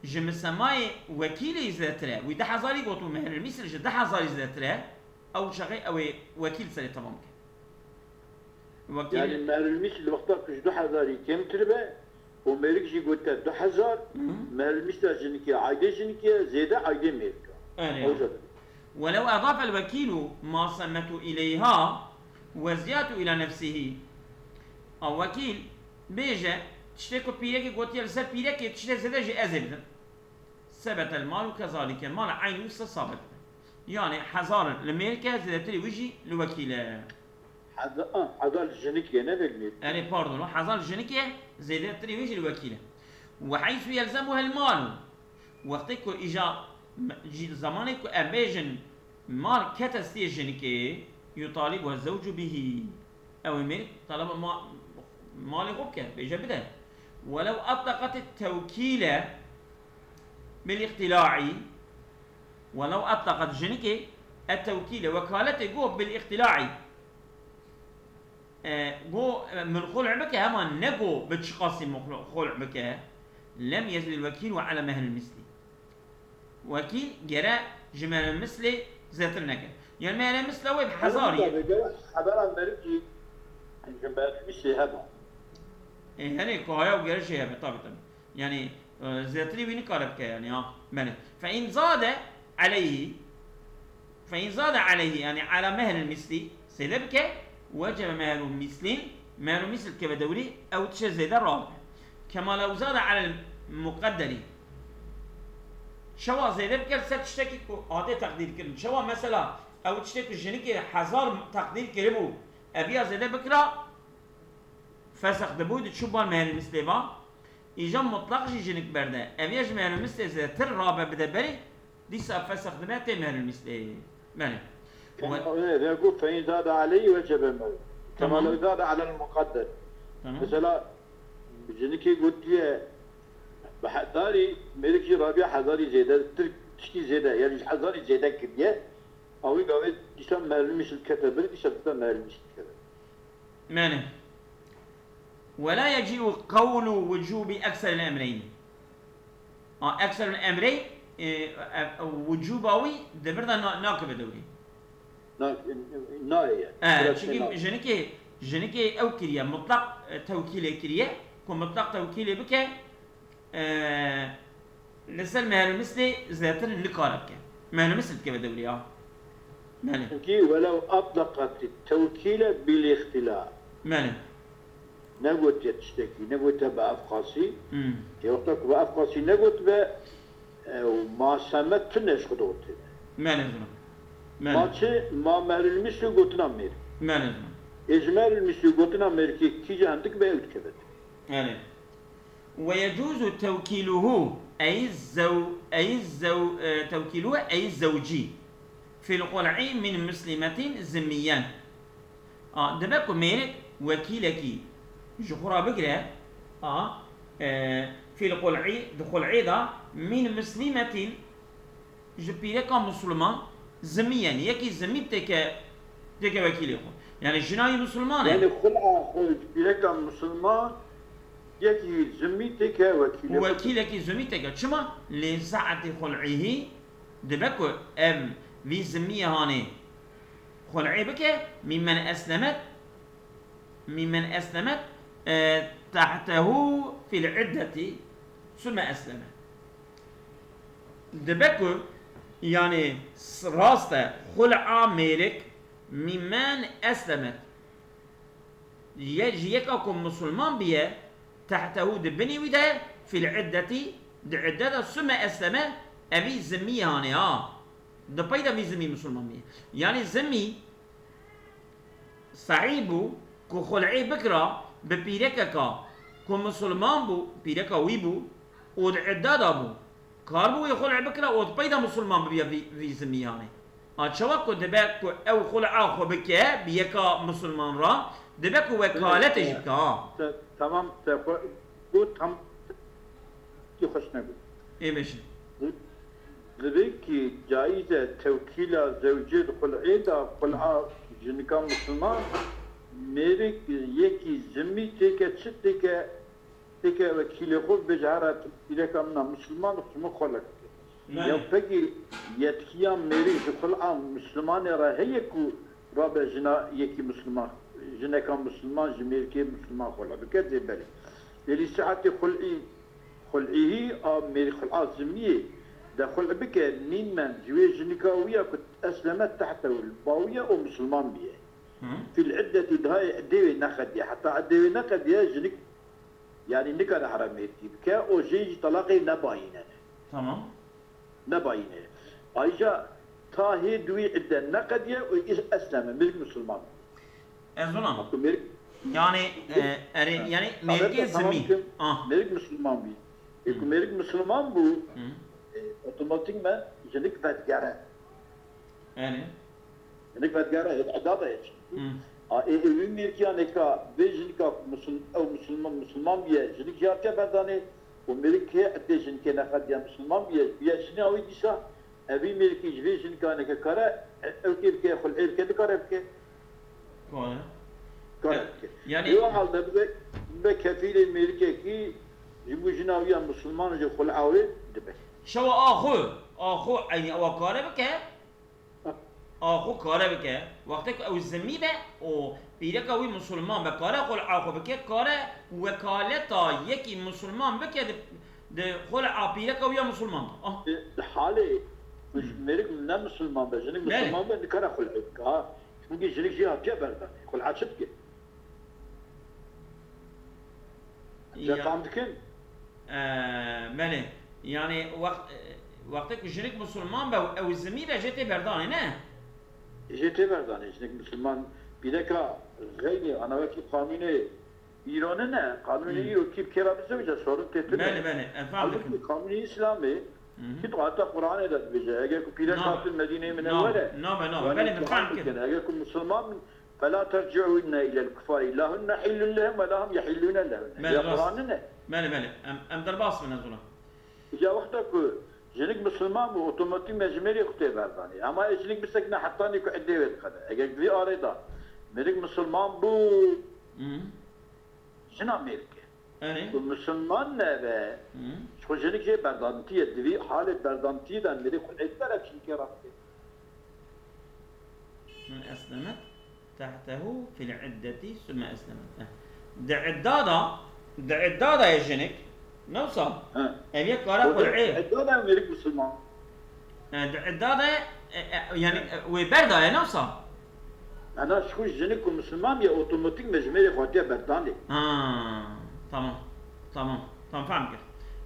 ji misemayê wekîlê zêdetir e. Wî du hezarî got û mehrul misl ji du hezarî zêdetir e, ew çaxê ew ê wekîl serê temam bike. Wekîl Yani mehrul misl li wexta ku ji du hezarî kêmtir be û mêrik jî gote du hezar, Hı hı. Mehrul misla jinikê aydê jinikê zêde aydê mêrika. Erê. Ew jî. Welew edafe el-wekîlu ma semmetu ileyha ve ziyatu ila nefsihi. A wekîl bêje, tiştê ku pîrekê gotiye li ser pîrekê, tiştê zêde jî ez ê bidim. Sebetel malu kezalike. Mal eynî wisa sabit be. Yani hezar li mêrke, zêdetirî wî jî li wekîl e. Heza, ah, heza li jinikê ne vekmê. Erê pardon, o heza li jinikê zêdetirî wê jî li wekîl e. Ve heysu yelzemuhel malu. Wextê ku îja me- jî- zemanê ku em bêjin mal kete stiyê jinikê, yutalibuhe zewcu bihî. Ew ê mêrik taleba ma- malê xwe bike, bêje bide. Welew atlaqet tewkîle bil îxtila'î. Welew atlaqet jinikê et tewkîle wekaletê got bil îxtila'î. E, got, e, min xul'e bike, hema negot bi çiqasî min xul'e bike, lem yezîdil wekîlu ala mehril mislî. Wekîl gere ji mehril mislê zêtir neke. Yani mehril misla wê bi hezar ye. Gere hebera merivkî ji mehril mislê heba. E, herê ku haya û gere jê hebe, tabi tabi. Yani, e, zêtirî wî nikare bike yani, ha. Belê. Fe in zade aleyhi, fe in zade aleyhi, yani ala mehril mislî, zêde bike, wecebe mehru mislîn, mehru misl dikeve dewrî, ew tiştê zêde rabe. Kema lew zade alel muqedderî. Çawa zêde bike li ser tiştekî ku hatê teqdîr kirin. Çawa mesela ew tiştê ku jinikê hezar teqdîr kiribû, eviya zêde bikira, fesex dibû, diçû bar mehril mislê va. Îja mutlaq jî jinik berde. Ev ya ji mehril mislê zêtir rabe bide berî, dîsa fesex dibe tê mehril mislê. Belê. Ve got fe in zade aleyhi wecebe mehru. Kema Tamam. Lew zade alel muqedder. Tamam. Mesela jinikê gotiye bi hezarî, mêrik jî rabiya hezarî zêde, tir tiştî zêde, yani ji hezarî zêde kiriye. Awî gavê dîsa mehril misl kete bir, dîsa dîsa mehril misl kete. Belê. Ve la yeci'u qewlu wucubi ekseril emreyni. A, ekseril emrey, e, e, wucuba wî di vir de na- nakeve dewrî. Na, nayê ye. E, Biraz çünkü fena. jinikê, jinikê ew kiriye, mutlaq, e, tewkîlê kiriye, ku mutlaq tewkîlê bike, e, li ser mehril mislê zêtir nikare bike. Mehril misl dikeve dewrî ya. Belê. Çünkü welew atlaqet tewkîle bil îxtila. Belê. Negotiye tiştekî, negotiye bi ev qasî. Hmm. Ê wexta ku bi ev qasî negotibe, e, ma semed tune ji xwe digotibe. Belê zilam. Belê. Ma çi, ma mehril misl û gotina mêr. Belê zilam. Ê ji mehril misl û gotina mêrkê kîja hindik be ew dikeve. Belê. Ve yecuzu tewkîluhu, ey zew-, ey zew-, e, tewkîluhu ey zewcî. Fil xul'i min muslimetin zimmiyen. A, dibe ku mêrik wekîlekî ji xwe re bigire, a, e, fil xul'i, di xul'ê de min muslimetin ji pîreka musulman zimî, yani yekî zimî têke, têke wekîlê xwe. Yani jina wî musulman e. Yani xul'a xwe ji pîreka musulman yekî zimî têke wekîlê xwe. Wekîlekî zimî têke. Çima? Lê saetî xul'ihî dibe ku ev vî zimîyê hanê xul'ê bike, mimmen eslemet, mimmen eslemet, e, tahtehu fil iddeti, summe esleme. Dibe ku, yani, s- rast e, xul'a mêrik, mimmen eslemet. Ye, ji yeka ku musulman biye, tehtehu di binî wî de, fil iddeti, di iddet de summe esleme, evî zimî hanê ha. Di pey de vî zimî musulman biye. Yani zimî sehî bû ku xul'ê bikira bi pîrekeka ku musulman bû, pîreka wî bû û di iddet de bû. Kar bû wê xul'ê bikira û di pey de musulman bibiya vî, vî zimî hanê. A çawa ku dibe ku ew xul'a xwe bike bi yeka musulman re, dibe ku wekaletê jî bike ha. Te, tamam, te xwe got, tam ki xweş nebû. Ê bêje. Divê ki caiz e tewkîla zewcê di xul'ê de, xul'a jinika musulman, mêrik yekî zimî têke çi têke, têke wekîlê xwe bêje, here tu pîreka min a musulman, tu min xulek bike. Belê. Ya pekî yetkiya mêrik ji xul'a musulmanê re heye ku rabe jina yekî musulman, jineka musulman ji mêrikê musulman xulek bike, dê belê. Lê lî saetê xul'î, xul'ihî a mêrik xul'a zimiyê de xul' bike, mîmen ji wê jinika wî ya ku esleme tehte û li ba wî ye û musulman biye. Hı. Fil iddetî daha îddê wê neqediye. Heta îddê wê neqediye jinik, yani nikare here mêrkî bike û jê jî telaqê nebayîne. Tamam. Nebayîne. Ayrıca ta hê di wî idde neqediye û îs-, esleme, mêrik musulman. Ez ona. Ku mêrik Yani, e, erê, yani mêrikê zimî. Ah. Mêrik Musulman bî. Ê ku mêrik Musulman bû, e, otomatîkmen jinik vedigere. Erê. Jinik vedigere, hêt eda de ye çi. A, ê, ê wî mêrkiya nêka, vê jinika ku Musul-, ew Musulman, Musulman bûye, jinik jê hatiye berdanê û mêrik hê edê jinikê nexediye Musulman bûye, bûye jina wî dîsa, Evî mêrikî ji vê jinika neke kare, e, ew kê bike, xul'ê bike, dikare bike. Kare. Kare bike. Yani Lê o halde bibe, bibe kefîlê mêrikekî ji bo jina wî ya misilman jî xul'a wê dibe. Şewa axo, axo, yani ewa kare bike. Axo kare bike. Wextê ku ew zimî be û pîreka wî misilman be, kare xul'a xwe bike, kare wekaleta yekî misilman bike di Di xul'a pîreka wî ya misilman de. Ah. Di halê ku mêrik ne misilman be, jinik Belê. misilman be, nikare xul'ê bike, ha. Çimkî jinik jê hatiye berdanê. Xul'a çi dike? Em Ya. fam dikin? Ee, belê. Yani wext-, e, wextê ku jinik misilman be û ew zimî be, jê tê berdanê, ne? Jê tê berdanê. Jinik misilman pîreka xeynî, ana wekî qanûnê Îro nîne, qanûnê Hmm. îro kî bi kê re bizewije, sorun tê tune. Belê, belê, em fam Halbûkî dikin. qanûnê Îslamê, Hı hı. kî tu heta Qur'anê de dibêje, eger ku pîrek Nabe. hatin Medîneyê Minewwere, Nabe, nabe, nabe. yani Belê, min qebul fam dikin. kir. Eger ku misilman bin, فَلَا تَرْجِعُوهُنَّ إِلَى الْكُفَّارِ لَا هُنَّ حِلٌّ لَهُمْ وَلَا هُمْ يَحِلُّونَ لَهُنَّ. Belê, Ya rast. Qur'an nîne. Belê, belê. Em, em derbas bin ez ona. Ya wexta ku jinik misilman bû, otomatîk me ji mêrê xwe tê berdanê. Ama ê jinik bisekine hetanî ku edê wê diqede. Eger di vî arê de mêrik misilman bû, Hı. Jina mêrik e. Erê. Ku misilman nebe, Hı. ji xwe jinik jê berdantî ye. Di vî halê berdantiyê de mêrik xwe ê bere çimkê rast e. من أسلمت تحته في العدة ثم أسلمت. Eh. Di idda da, di idda da ye jinik. Ne wisa? He. Ev yek kare O da xul'ê. idda da ye mêrik misilman. E, di idda de, e, e, yani, e, wê berdaye, ne wisa? Ana ji xwe jinik ku misilman bûye, otomatîk me ji mêrê xwe hatiye berdanê. Ha, tamam. Tamam. Tamam, fam kir.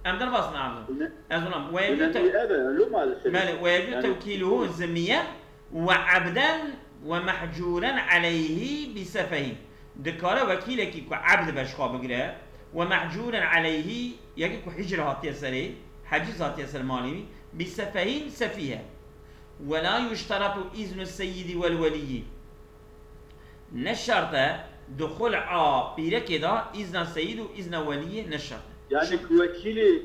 Em derbas bin Abdul. Ne? Ez ulam, we Ne, yecû ne, tew-, ev e, loma li ser. Belê, we yecû Yani, tewkîluhu zimmiyen ve abden ve mehcuren aleyhi bi sefehin. Dikare wekîlekî ku ebd be ji xwe bigire, ve mehcuren aleyhî, yekî ku hicr hatiye serê, heciz hatiye ser malê wî, bi sefehîn sefîh e. Ve la yuşteratu îznu seyyidî wel weliyî. Ne şert e, di xul'a pîrekê de îzna seyîd û îzna weliyê ne şert e. Yani Şi- ku wekîlê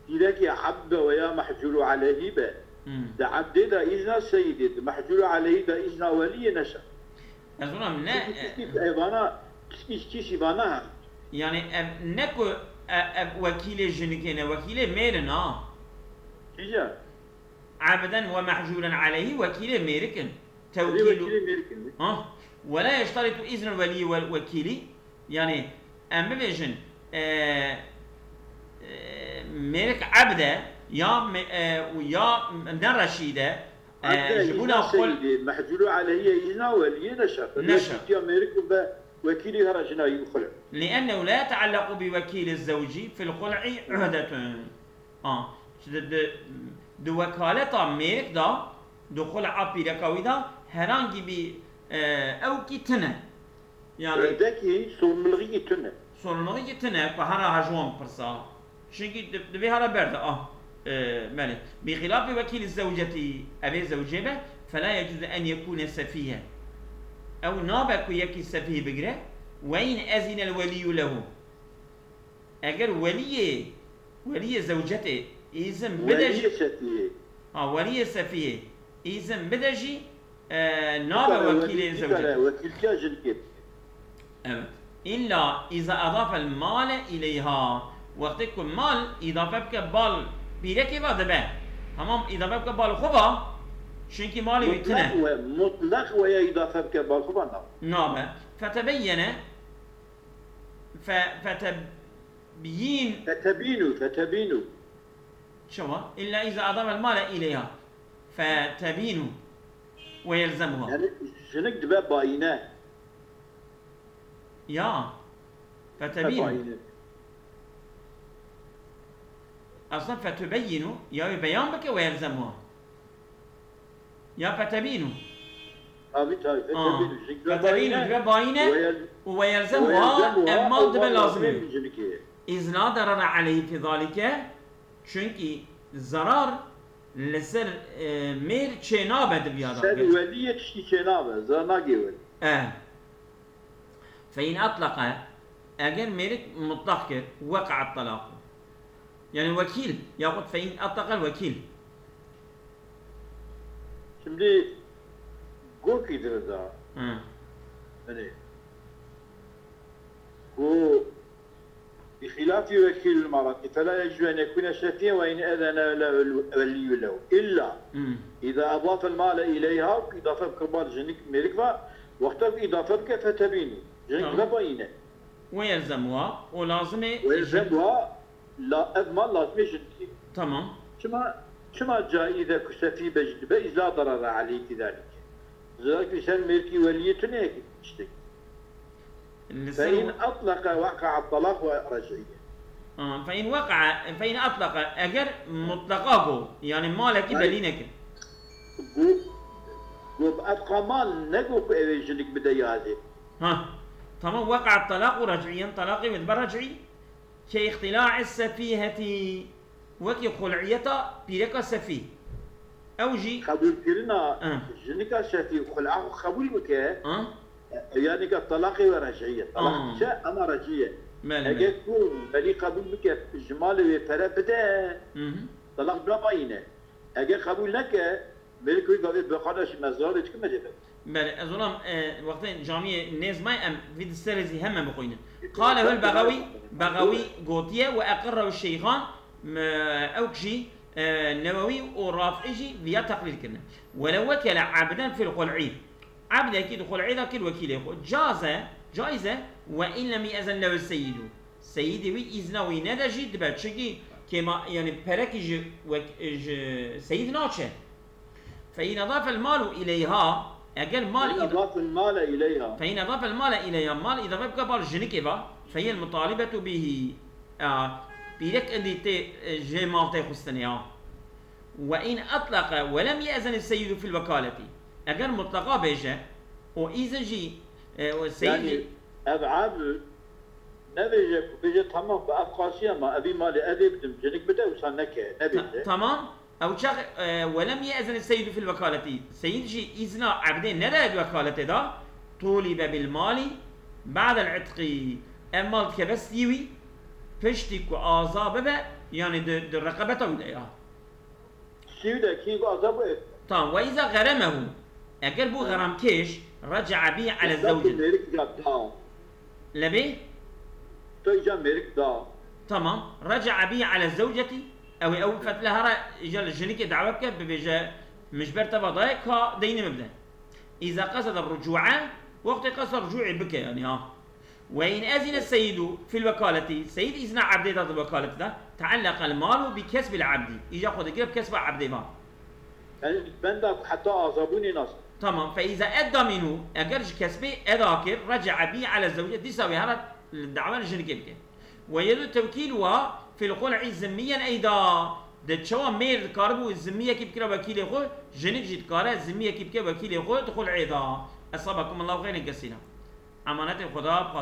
pîrekê ebd be veya mehcûrû aleyhî be, Hmm. di ebdê de îzna seyîdê, di mehcûrû aleyhî de îzna weliyê ne şert e. Ez ona ne, Çünkü e, kişi evana, kişi, kişi vana ha. Yani ev ne ku, e, ev wekîlê jinikê ne, wekîlê mêr in ha. Kîjan? Ebden ve mehcuren aleyhî wekîlê mêrik in. Tewkîl û wekîlê mêrik in. Ha. Ve la yeştaritu îznul welî vel wekîlî. Yani em bibêjin, e, e, mêrik ebd e, ya me-, e, û ya ne reşîd e, Hatta e, ji îzna bona xul- seyîdê, mehcûlû aleyhî îzna weliyê ne şert. Ne şert. Wekîtiya mêrik û be wekîlî hera jina yî xul. لأنه لا يتعلق بوكيل الزوج في الخلع عهدة. Ha, di, di, di wekaleta mêrik de, di xul'a pîreka wî de herhangi bir, e, ewkî tune. Yani Öndeki sorumluluğu tune. Sorumluluğu tune, ku hera ha ji wan pirsa. Çünkü di-, divê hera berde, ah, e, belê. Bi xilafî wekîlî zewcetî, evê zewcê be, fela yecuzu en yekûne sefîhe. Ew nabe ku yekî sefîh bigire, ve in ezinel weliyyu lehu. Eger weliyê, weliyê zewcetê îzin bide jî Weliyê sefîhê. Ha, weliyê sefîhê îzin bide jî, e, nabe Dikare wekîlê welî, dikare zewcetê. Wekîltiya jinikê bike. Evet. İlla iza adafel male ileyha. Wextê ku mal îdafe bike bal pîrekê va dibe. Tamam, îdafe bike bal xwe va. Çünkü malê wî tune. Mutlaq we, mutlaq we ya îdafe bike bal xwe va nabe. Nabe. Fetebeyyene. Fe-, fetebyîn. Fetebînû, fetebînû. Çawa? Îlla îza adafel male îleyha. Fetebînû. Ve yelzemuha. Yani jinik dibe bayîne. Ya. Fetebînû. Bayîne. Aslında fetubeyyinû, ya wê beyan bike ve yelzemuha. Ya fetebînû. Abi tabii, Aa. Fetebînu, jinik dibe Fetebînu bayîne, dibe bayîne, we yel-, û we yelzem we wa, yelzem wa, em mal dibe lazim e. Jinikê. Îz la darara aleyhî fî zalike, çünkü zarar li ser, e, mêr çênabe di viya de. Ser weliyê tiştî çênabe, zarar nagê welî. E. Fe in atlaka, eger mêrik mutlaq kir, weqa'a talaqu. Yani wekîl, yaxud fe in atlaka wekîl. Şimdi gokî dirida. Hı. Yani bu بخلاف وكيل المرأة فلا يجوز أن يكون شفيها وإن أذن له الولي له، إلا Hmm. إذا أضاف المال إليها، îdafe bike mal jinik mêrik ve, wexta ku îdafe bike fetebînî. Jinik Tamam. dibe bayîne. We yelzem wa, o lazim e We yelzem wa, la, ev mal lazim e jinikî. Tamam. Çima, çima caiz e ku sefî be jî dibe, îz la darara aleyhî fî zalike. Zira ki ser mêrkî weliyê tune yekî tiştek. Li ser Fe in we- atlaqa waqa'a talaq ve reciye. Ha, fe in waqa'a, fe in atlaqa, eger mutlaqa go, yani malekî Ay. belî nekir. Go, go bi efqa mal ne go ku ev ê jinik bide yadê. Ha, tamam, waqa'a talaq ve reciyen, talaqê wê dibe reciy. Ke îxtila'is sefîhetî, wekî xul'iyeta pîreka sefî. Ew jî Qebûlkirina Hı. jinika sefî, xul'a xwe qebûl bike, Hı. e, ew ya nika talaqê we reciye. Talaq Hı. diçe, ama reciye. Belê, Eger belê. ku welî qebûl bike, ji malê wê pere bide, Hı hı. talaq dibe bayîne. Eger qebûl neke, Mêrik wî gavê beqana jî mezra lê dikim me jê be. Belê, ez olam, e, wextê camiyê nêz may em vî di serê zî heme bixwînin. Qale hul Begawi, Begawi gotiye ve eqirrehu şeyxan, m-, ewk jî, e, Newewi û Rafî jî viya teqlîd kirine. Welew wekele abden fil xul'i. Abdekî di xul'ê de kir wekîlê xwe. Caze, caize, ve in lem ye'zen lehu seyidu. Seyîdê wî îzna wî nede jî dibe. Çimkî kêma, yani perekî ji wek-, ji seyîd naçe. Fe in edafe el malu ileyha, eger mal Fe in îda-, edafe el male ileyha. Fe in edafe el male ileyha, mal îdafe bike bal jinikê va, fe hiye el mutalibetu bihi. A, pîrek indî tê, e, jê mal tê xustinê ha. Ve in atlaka ve lem ye'zen el seyyidu fil vekaleti. Eger mutlaqa bêje, o îzin jî, e, o seyîd Yani jî ev abd nebêje ku bêje, tamam, bi ev qasî, ama evî malê ez ê bidim, jinik bide, wisa neke, nebêje. Ta-, tamam. Ew çax, e, "Welem ye'zen seyyidu fil vekaleti." Seyîd jî îzna ebdê nede di wekaletê de. "Tulibe bil mali ba'del itqi." Ev mal dikeve stî wî, piştî ku aza bibe, yani di, di reqebeta wî de ya. Stî wî de kî ku aza bû. Tamam. "Ve iza gheremehu." Eger bû Hı. xeramkêş, "Reca'a bi ala Mesela tu zewcin." mêrik ya da. Lebê? Tu îca mêrik da. Tamam. "Reca'a bi ala zewceti." Ew ê ew fetle hara îca li jinikê dawe bike, bibêje, "Min ji ber te va daye ka deynê min bide." "Îza qesede rucu'e", wextê qesta rucu'ê bike, yani ha. "Ve in ezine seyidu fil vekaleti", seyîd îzna ebdê da di wekaleti de, "te'elleqel malu bi kesbil abdi." Îca xwe digire bi kesba ebdê va. Yani benda ku heta azabûnê nas. Tamam. "Fe iza edda minhu", eger ji kesbê eda kir, "reca'a bi ala zewce", dîsa wê hera li dawa li jinikê bike. "Ve yedu tewkîluha fil xul'i zimmiyen eyda." De çawa mêr dikaribû zimmiyekî bikira wekîlê xwe, jinik jî dikare zimmiyekî bike wekîlê xwe di xul'ê da. Esabakumullahu xeyren kesîra. Emanetê Xweda bi